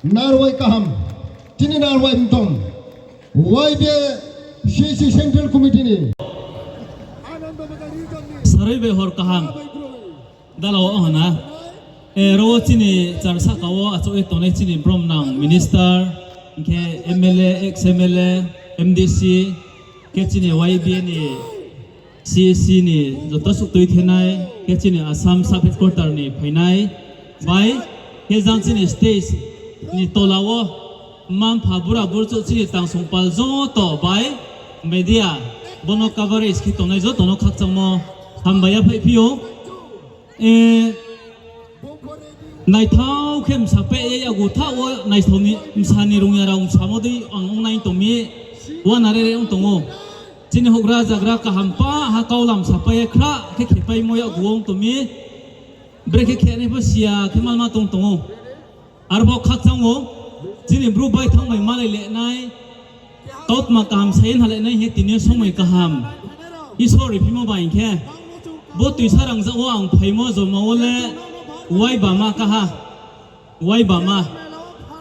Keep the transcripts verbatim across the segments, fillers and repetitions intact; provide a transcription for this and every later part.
Narwai kaham, chini narwai mtong, Y B A C C Central Committee ni saroi bai hor kaham. Dala wo hana, ro wo chini char sahka wo achouh ye tongnai chini bromnang minister, hing khe M L A, ex M L A, M D C, khe chini Y B A ni C C ni joto suh tuithenai, khe chini Assam sub headquarter ni phainai, bai khe jang chini state ni tola wo mma-mpha, bura burchouh, chini tangsong pal joto bai media, bono coverage khe tongnai joto no khakchangmo hambai ya phaiphi ou. Naithao khe msa peh ye yakgu thaoh wo naithao ni msa ni rungya rao msamo dei ang ongnai tong mi, uanare re ong tong ou. Chini houhgra zagra kaham pa ha kaulam sapai ye khrah khe khepaimo yakgu ong tong mi. Brekhe khenai pho siya khe malma tong tong ou. Arpho khakchang ou, chini Bru baithang bai malai le nai, kautma kaham sa ye nhalai nai hing ye tini somoi kaham Isor riphimo bai hing khe, bo tuisa rangzag wo ang phaimo joma wo le uaibama kaha, uaibama,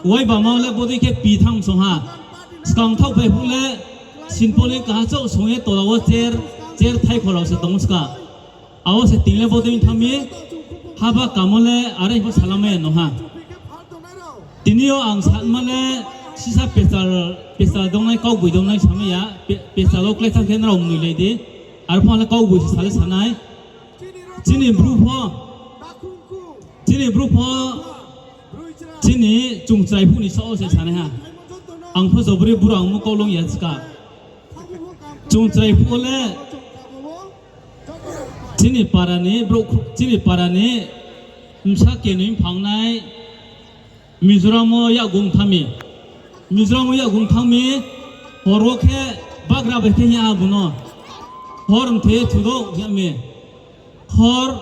uaibama wo le bodei khe pi thanng song ha. Skang thaohphai phuh le sinpoli kaha chouh song ye tola wo chair, chair thaikho rao se tong ska. Abo se tini le bodei thanng mi, haba kamo le are pho salamai ya no ha. Tini yo ang sanma le sisa pechal, pechal dongnai, kaugboi dongnai samai ya, pe-, pechal wo klái thanng khe nrao mnoilai di. Arphuh le kaugboi se sa le sa nai. Chini Bru pho, chini Bru pho, chini chungchrai phuh ni saoh wo se sanai ha. Ang pho jobri bura ongmo kau long ya ska. Chungchrai phuh wo le chini para ni brouh, chini para ni bsa kenoi mphangnai Mizoram wo yakgu thanng mi. Mizoram wo yakgu thanng mi, hor wo khe bagra bai khe hing ya ha bung no. Hor mthoi ye thu douh hing ya mi. Hor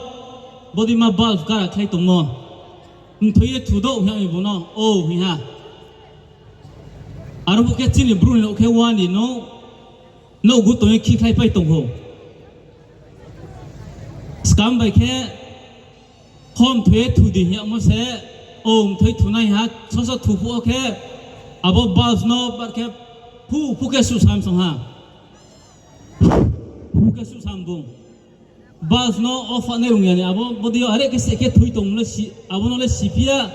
bodeima bulb kara khlai tongmo. Mthoi ye thu douh hing ya mi bung no, o hing ha. Aro bo khe chini Bru ni nouh khe wani nouh, nouhgu tong ye khikhlaipai tong ou. Skam bai khe, hor mthoi ye thu di hing yagmo se, o mthoi thunai ha, soso thu phuh wo khe, abo bulb no bar khe, phu phu khe suhsam song ha. Phu khe suhsam bung. Bulb no off nai rung ya ni, abo bodei yo are khe se khe thoi tongmo le si, abo no le siphi ya,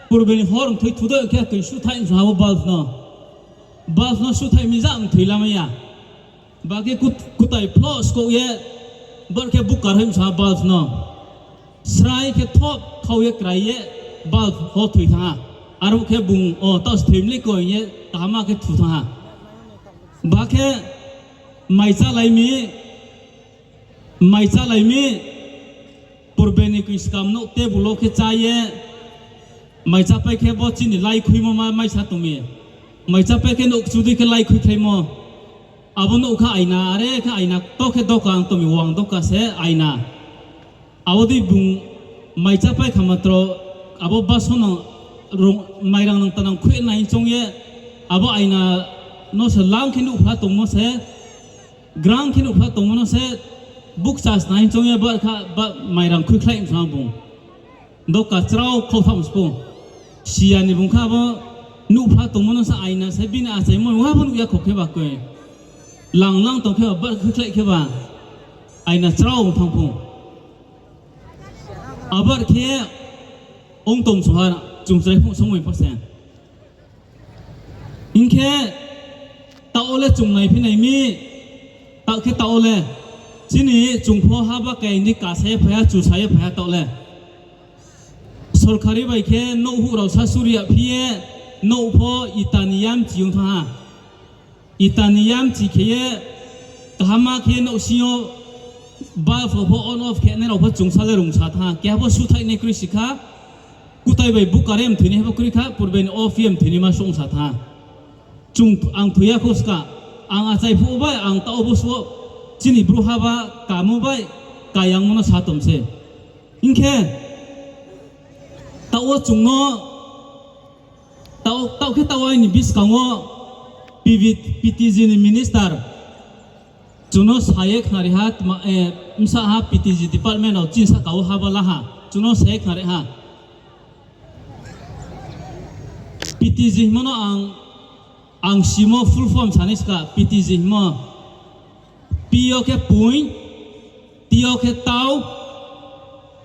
purbe ni hor mthoi thu douh khe koi suthaih song ha abo bulb no. Bulb no suthaih mi ja mthoi lamai ya. Ba khe kut-, kutai phloh skouh ye, bar khe bukar hai msa bulb no. Srai khe thop khau ye krai ye, bulb ho thoi thanng ha. Aro khe bung, o, taoh se thoi mi le koi ye, kaham khe thu thanng ha. Ba khe mai chálai mi, mai chálai mi, purbe ni koi skam nouh table wo khe chá ye, mai chápai khe bo chini láikhuimo ma maisa tong mi. Mai chápai khe nouh kchu dei khe láikhuikhlaimo. Abo nouh kha aina, are khe aina to khe doka ang tong mi, wang doka se aina. Abo dei bung mai chápai kha matro, abo baso no rung-, mairang nang tanang khui nai choung ye, abo aina no se lang khe nuhphla tongmo se, grang khe nuhphla tongmo no se, bukcha snai choung ye ba kha, ba mairang khuikhlai msa bung. Doka chrao khau tham spo. Siya ni bung kha abo nuhphla tongmo no se aina se bini achaimo wa bo nuh ya kho khe ba koi. Lang lang tong khe ba, bar khuikhlai khe ba. Aina chrao ong thanng pho. Abar khe ong tong song ha, chungchrai phuh songmoi pho se. Hing khe, taoh wo le chung naiphi nai mi, taoh khe taoh wo le, chini chung pho haba kaya ni kasa ye phai ha, chusa ye phai ha taoh le. Sorkari bai khe nouh huh rao sasuri ya phi ye, nouh pho ita ni yamchi ong thanng ha. Ita ni yamchi khe ye, kaham khe ye nouhsing yo bulb pho on off khe nai rao pho chungsa le rungsa thanng ha. Keha pho suthaih nai kroi si kha, kutai bai bukar ye mthoi nai pho kroi kha, purbe ni off ye mthoi naima songsa thanng ha. Chung, ang thoi ya kho ska, ang achai phuh bai, ang taoh bo suh, chini bru haba kamo bai, kayangmo no sa tong se. Hing khe, taoh wo chung no, taoh, taoh khe taoh aini buskang wo P V, P T G ni minister, chung no sa ye khnari ha, tma, eh, bsa ha P T G department rao chini sahka wo haba la ha, chung no sa ye khnari ha. P T G hingmo no ang, ang simo full form sanai ska, P T G hingmo. P yo khe poi, T yo khe tau,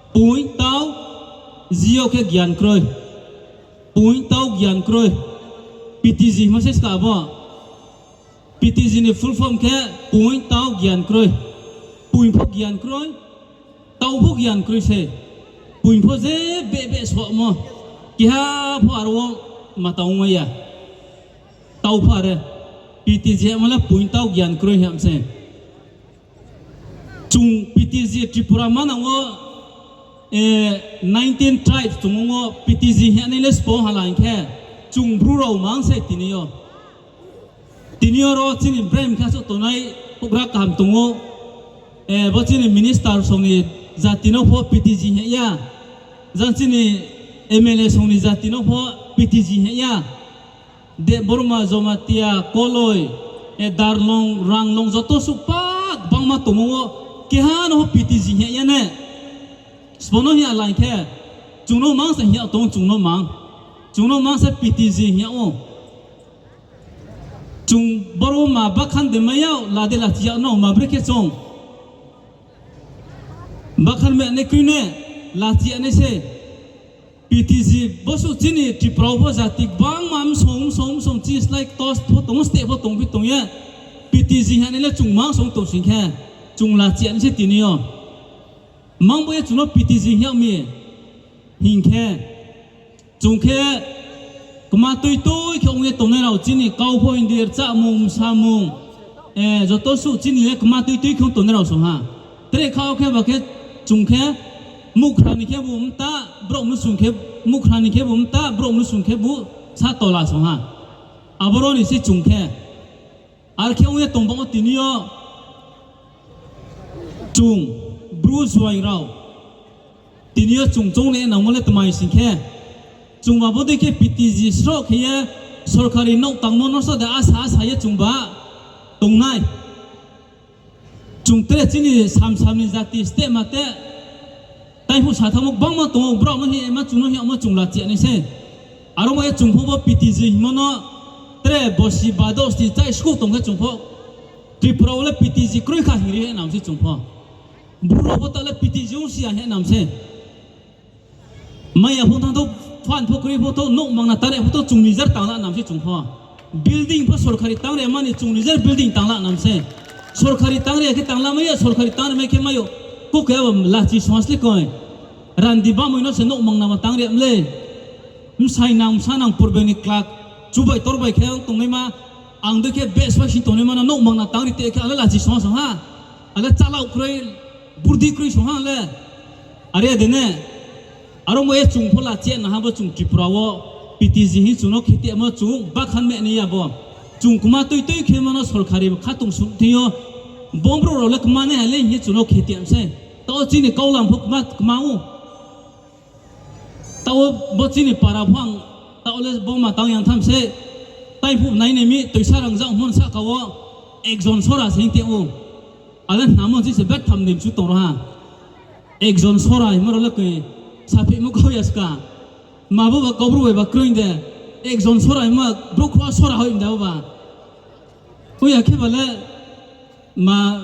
poi tau, G yo khe gyan kroi. Poi tau gyan kroi. P T G hingmo se ska abo. P T G ni full form khe poi tau gyan kroi. Poi pho gyan kroi, tau pho gyan kroi se. Poi pho je beh beh somo. Keha pho aro wo ma tang mai ya. Tau pho are. P T G hingmo le poi tau gyan kroi hing se. Chung P T G Tripura manang wo, nineteen tribes tong wo P T G hing nai le sbo hala hing khe, chung Bru rao mang se tini yo. Tini yo ro chini brem khe souh tongnai houhgra kaham tong ou. Bo chini minister song ni jati no pho P T G hing ya. Jang chini M L A song ni jati no pho P T G hing ya. Debbarma, Jamatia, Koloi, Darlong, Ranglong joto suh pa gbangma tongmo wo keha no pho P T G hing ya ne. Sbo no hing ya lai khe, chung no mang se hing ya tong, chung no mang. Chung no mang se P T G hing ya ou. Chung boro ma bakhan de mai ya, la de lachi ya no ma bre khe chung. Bakhan me ne kroi ne, lachi ya nai se. P T G bo suh chini Tripura wo pho jati gbangma msong msong msong chini slái ktos pho tong, steh pho tongphi tong ye. P T G hing nai le chung mang song tong sing khe, chung lachi ya nai se tini yo. Mang bo ye chung no P T G hing ya mi hing khe, chung khe kma tui tui khe ong ye tongnai rao chini kau pho Hindi rchamung, msamung, joto suh chini le kma tui tui khe ong tongnai rao song ha. Tre kha wo khe ba khe chung khe muhkhra ni khebu mta, brouh mnusu khe, muhkhra ni khebu mta, brouh mnusu khebu sa tola song ha. Aboro ni se chung khe. Ar khe ong ye tong ba wo tini yo chung Bru juaing rao. Tini yo chung choung le nangmo le tmai sing khe, chung ba bodei khe P T G sroh khe ye sorkari nouh tangmo no sroh de asa asa ye chung ba tongnai. Chung tre chini samsam ni jati steh ma te, taiphuh sa thanngmo gbangma tong ou, brao no hing ye ma chung no hing yagmo chung lachi ya nai se. Aro mo ye chung pho bo P T G hingmo no tre bosi badoh sni chai skuh tong khe chung pho Tripura wo le P T G kroi kha hing ri ye nam se chung pho. Bru rao pho ta le P T G ong si ya hing nam se. Mai ya pho thanng thou, phan pho kroi pho thou, nouh mangna tang ri pho thou, chung nijer tang la nam se chung pho. Building pho sorkari tang ri mani chung nijer building tang la nam se. Sorkari tang ri ya khe tang la mai ya, sorkari tang ri mai khe mai ou. Kau khe abo lachi song ha sle koi. Randi bamoi no se nouh mangna ma tang ri mle. Bsai nang, bsa nang, purbe ni kla, chubai torbai khe tongnaima, ang dei khe bes bai sing tongnaima no nouh mangna tang ri te khe ale lachi song ha song ha. Ale chalao kroi, burdi kroi song ha le. Are de ne. Aro mo ye chung pho lachi ya na ha bo chung Tripura wo P T G hing chung no khe te mo chung bakhan me ni ya bo. Chung kma tui tui khe mo no sorkari khatong sung thing yo. Bo brouh rao le kma nai ha le hing ye chung no khe te se. Taoh chini kaulam pho kma, kma ou. Taoh bo chini para pho ang, taoh le bo ma tang yang tham se, taiphuh nai nai mi, toisa rangzag hmo sahka wo, ekjon sora se hing te ou. Ale hnamo chi se betham ni mchu tong ro ha. Ekjon sora hingmo rao le koi, saphimo kau ya ska. Ma bo ba Kaubru bai ba kroi de, ekjon sora hingma, brouh khroh sora hoi mda bo ba. Oi ya khe ba le, ma,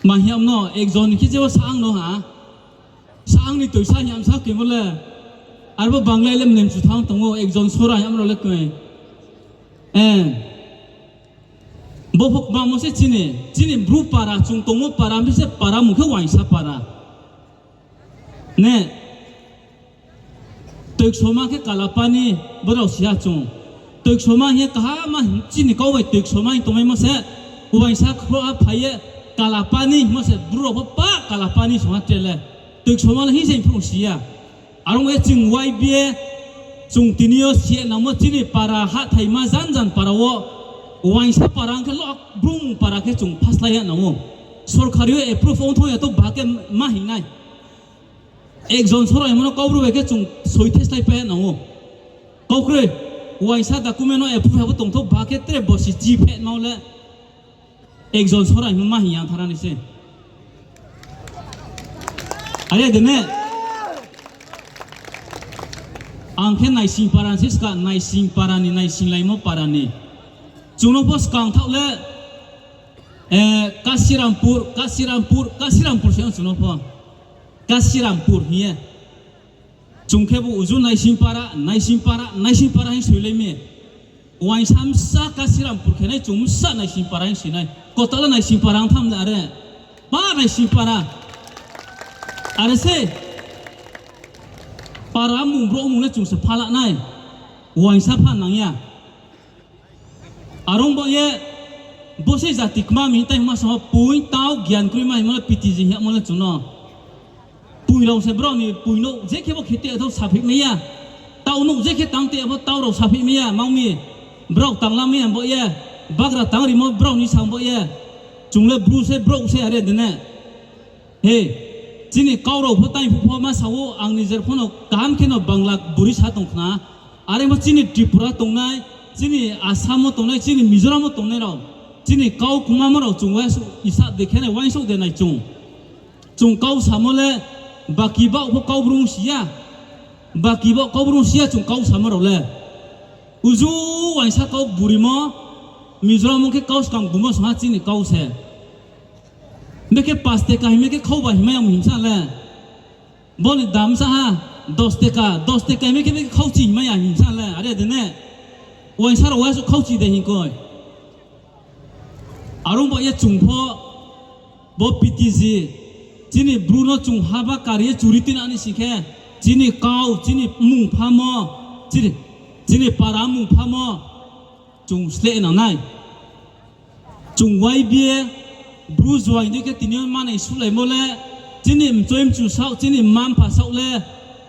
ma hing yam no, ekjon khe je bo saang no ha. Saang ni toisa hing yam sa khe bo le. Arbo Bangla le mnem chu thanng tong ou, ekjon sora hing yam rao le koi. Bo pho kma mo se chini, chini Bru para, chung tongmo para, mi se para mung khe uaingsa para. Ne, Toiksoma khe Kalapani, brao si ha chung. Toiksoma hing ye kaham ma chini kau bai Toiksoma hing tongmaimo se, uaingsa khroh ha phai ye Kalapani hingmo se Bru rao pho pa Kalapani song ha tre le. Toiksoma le hing se hing phrung si ya. Are ong ye chung Y B A, chung tini yo si ye nangmo chini para hahthaima jan jan para wo, uaingsa para ong khe lo Bru mung para khe chung phaslái ye nang ou. Sorkari yo approve ong thong ya to ba khe ma hing nai. Ekjon sora hingmo no Kaubru bai khe chung soi theslái pai nang ou. Kau kroi, uaingsa document no approve abo tongthou ba khe tre bosi chi phe nang le. Ekjon sora hingmo ma hing yang thara nai se. Are de ne? Ang khe Naising para ni se ska, Naising para ni, naisinglaimo para ni. Chung no pho skang thaoh le, Kasirampur, Kasirampur, Kasirampur se ong chung no pho. Kasirampur hing ye. Chung khe bo uju Naising para, Naising para, Naising para hing soilai mi. Uaingsa bsa Kasirampur khe nai, chung bsa Naising para hing soi nai. Kotala Naising para ong tham le are. Pa Naising para. Are se. Para mung brouh mung le chung se phala nai. Uaingsa pha nang ya. Are ong baoh ye, bo se jati kma mi tang hingma samo poing tau gian kroima hingmo le P T G hing yagmo le chung no. Poi rao se brao ni poi nouh je khe bo khe te thou sapheih mai ya. Tau nouh je khe tang te pho tau rao sapheih mai ya, mang mi. Brao tangla mai ya baoh ye, bagra tang rimo brao ni sang baoh ye. Chung le Bru se, brouh se are de ne. He, chini kau rao pho tang phuh pho ma sa ou, ang nijer pho no kaham khe no Bangla buri sa tong khna. Are pho chini Tripura tongnai, chini Assam wo tongnai, chini Mizoram wo tongnai rao, chini kau kmamo rao chung uaingsouh isa de khe nai, uaingsouh de nai chung. Chung kau samo le, baki baoh pho kau brung si ya. Baki baoh kau brung si ya chung kau samo rao le. Uju uaingsa kau burimo, Mizoram wo khe kau skang bumo song ha chini kau se. Bekhe পাঁচ টাকা hingmai khe khau ba hingmai ya himsa le. Bo ni dam sa ha, দশ টাকা, দশ টাকা hingmai khe bekhe khauchi hingmai ya himsa le, are de ne. Uaingsa rao uaingsouh khauchi de hing koi. Are ong baoh ye chung pho, bo P T G, chini Bru no chung haba kar ye churi tuinang ni sing khe, chini kau, chini mmung phamo, chini, chini para mmung phamo, chung sleh nang nai. Chung Y B A, Bru juaing dei khe tini yo manai sulaimo le, chini mchoi mchu saoh, chini mma mpha saoh le,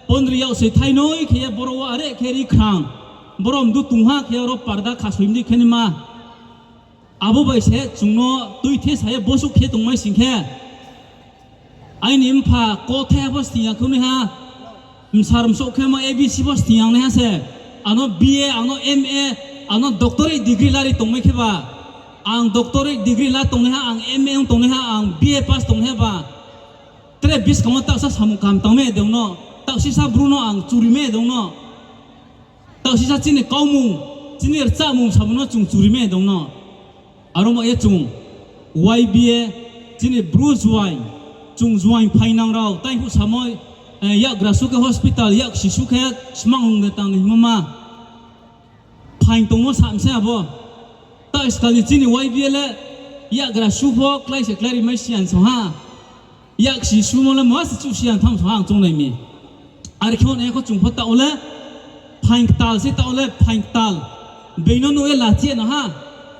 pondri yag se thainoi khe ye boro wo are khe ri khrang. Boro mdu tong ha khe oro parda khasoi mdi khe ni ma. Abo bai se chung no tuithe sa ye bosuh khe tongmai sing khe. Aini mpha kothai pho sting ya khe naiha, msar msouh khe mo A B C pho sting ya naiha se, ano B A, ano M A, ano doctorate degree lari tongmai khe ba, ang doctorate degree la tongnaiha, ang M A ong tongnaiha, ang B A pass tongnaiha ba, tre buskang wo taohsa samung kaham tangmai de ong no, taohsisa Bru no ang churi mai de ong no. Taohsisa chini kaumung, chini rchahmung samung no chung churi mai de ong no. Are ong baoh ye chung Y B A, chini Bru juaing, chung juaing phainang rao, tang phuh samo, yakgra su khe hospital, yaksi su khe smanglung de tang ni hingmo ma. Phaing tongmo sa mse abo. Taoh skal ni chini Y B A le yakgra su pho klái se klái ri mai siyan song ha. Yaksi sumo le ma se chuh siyan tham song ha ang choungnai mi. Are khe onai kho chung pho taoh le phaing ktal se, taoh le phaing ktal. Being no nuh ye lachi ye no ha.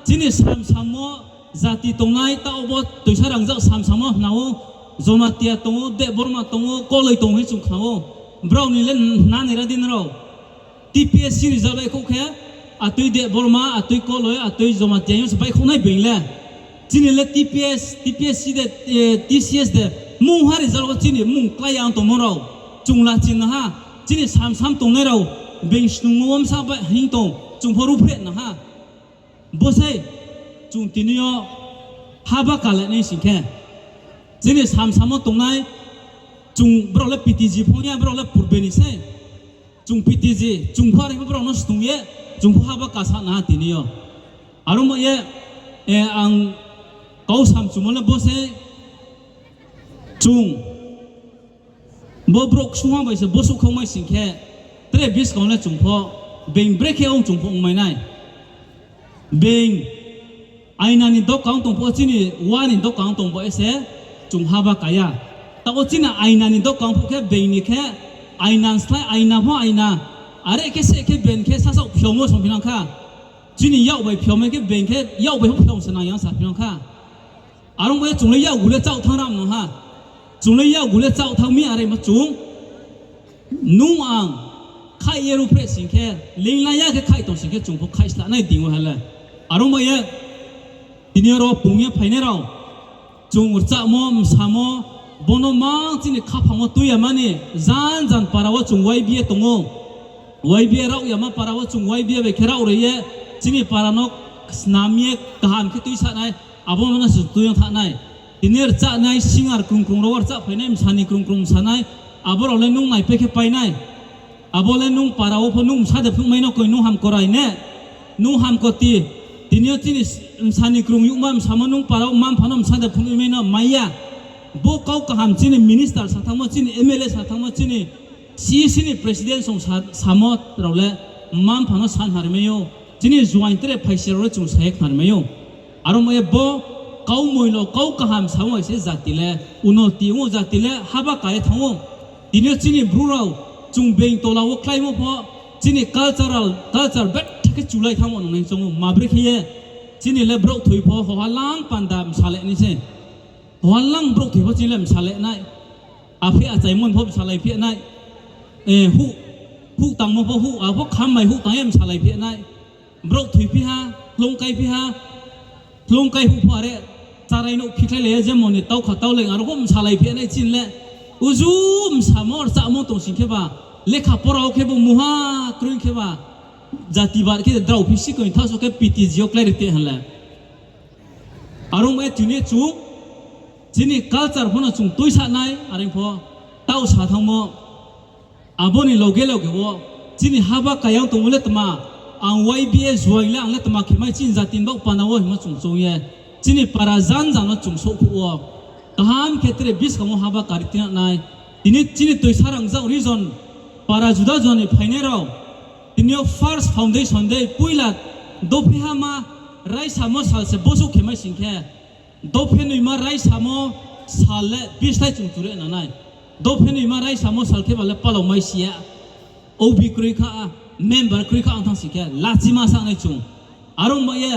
Chini samsamo jati tongnai taoh bo toisa rangzag samsamo hna ou. Jomatia tong ou, Debbarma tong ou, Koloi tong ou hing chung khna ou. Brao ni le hna nai ra di nrao. T P S C result baihkhouh khe, atoi Debbarma, atoi Koloi, atoi Jomatia hing se baihkhouh nai being le. Chini le T P S, T P S C de, T C S de, mungha result wo chini mung klái ya ong tongmo rao, chung la chin na ha, chini samsam tongnai rao, being snung wo bsa bai hing tong, chung pho ruhphreh na ha. Bo se, chung tini yo haba kala nai sing khe, chini samsamo tongnai, chung brao le P T G phong ya, brao le purbe ni se. Chung P T G, chung pho are pho brao no stung ye, chung pho haba kasa na ha tini yo. Are ong baoh ye, ang kau samchumo le bo se, chung bo brouh ksungha bai se bosuh khaumai sing khe, tre buskang le chung pho, being brekhe ong chung pho ongmai nai. Being aina ni doka ong tong pho, chini wa ni doka ong tong pho se chung haba ka ya. Taoh wo chini aina ni doka ong phuh khe being ni khe aina ni slái aina pho aina. Are khe se khe being khe sasaoh phiao wo song phi nang kha. Chini yak bai phiao mai khe being khe yak bai pho phiao se nang ya sa phi nang kha. Are ong baoh ye chung le yakgu le chaoh thanng ram no ha. Chung le yakgu le chaoh thanng mi are ma chung. Nung ang khaih ye ruhphreh sing khe, leingla ya khe khaih tong sing khe chung pho khaih sla nai ding wo ha le. Are ong baoh ye, tini yo ro pung ye phainai rao, chung rchahmo, msamo, bo no mang chini khaphang wo tui ya mani, jan jan para wo chung Y B A tong ou. Y B A raoh yama para wo chung Y B A bai khe raoh ri ye, chini para no snam ye kaham khe tuisa nai, abo no se tui ong thanng nai. Tini rchahnai singer krung krung rao rchah phainai, msani krung krung msa nai, abo rao le nung naipai khe pai nai. Abo le nung para wo pho nung bsa de phnuhmai no koi, nung hamkrai ne, nung hamkoti. Tini yo chini bsa ni krung youhma bsamo nung para wo mma-mpha no bsa de phnuhmai no mai ya. Bo kau kaham chini minister sa thanngmo, chini M L A sa thanngmo, chini C E C ni president song sa-, samo rao le mma-mpha no sa khnari mai ou. Chini juaing tre phaisi rao le chung sa ye khnari mai ou. Aro mo ye bo kau moilo, kau kaham samo bai se jati le unoti ong ou, jati le haba ka ye thanng ou. Tini yo chini Bru rao chung being tola wo kláimo pho, chini cultural, culture betha khe chulai thanngmo nung nai choung ou. Mabre khe ye chini le brouh thoi pho hoha lang panda bsa le nai se. Hoha lang brouh thoi pho chini le bsa le nai. Aphi achaimo pho bsalai phi nai. Eh, huh, huh tangmo pho huh, abo kham bai huh tang ye bsalai phi nai. Brouh thoiphi ha, hloung kaiphi ha, hloung kai huh pho are, charai nouh phikhlailai ye je moni taukha tauleng aro pho bsalai phi nai chini le. Uju bsamo rchamo tong sing khe ba, lekha pora wo khe bo muha kroi khe ba, jati bar khe drao phi si koi thaoh so khe P T G yo klái ri te hing le. Aro mo ye tini chung, chini culture pho no chung tuisa nai, are pho taoh sa thanngmo. Abo ni loge loge wo, chini haba kayang tongmo le tma, ang Y B A juaing le ang le tma khe mai chini jati ni baoh panda wo hingmo chung choung ye, chini para janja no chung souhkhouh wo, kaham khe tre buskang wo haba kari tina nai. Tini chini Toisarangzag region, para juda juda ni phainai rao, tini yo first foundation day, poila dopheha ma raisamo sal se bosuh khe mai sing khe, dophe noima raisamo sal le bislái chung ture na nai. Dophe noima raisamo sal khe ba le palao mai si ya. O B kroi kha, member kroi kha ang thanng sing khe, lachima sa nai chung. Aro mo ye,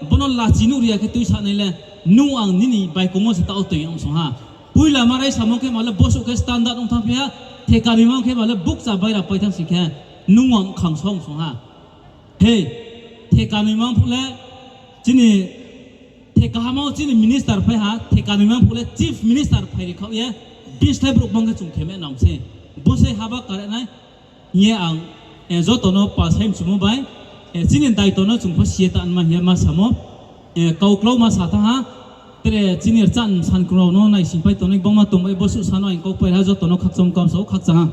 bo no lachi nuh ri ya khe tuisa nai le, nung ang nini baikong wo se taoh toi ong song ha. Poila ma raisamo khe ba le bosuh khe standard ong thanngphi ha, theka noima khe ba le bukcha baira pai thanng sing khe, nung ang khang song song ha. Hei, theka noima phuh le, chini theka hama wo chini minister phai ha, theka noima phuh le chief minister phai ri khaoh ye, bislái brouh bang khe chung khe ma nang se. Bo se haba kare nai, hing ye ang, eh, joto no pal sai mchumo bai, eh, chini daito no chung pho si ye ta nma hing ye ma samo, eh, kau klau ma sa thanng ha, tre chini rchah ni san krung rao no naisingpai tongnai gbangma tong bai bosuh sa no ang kau pai ha joto no khakchang kamsa ou khakchang ha.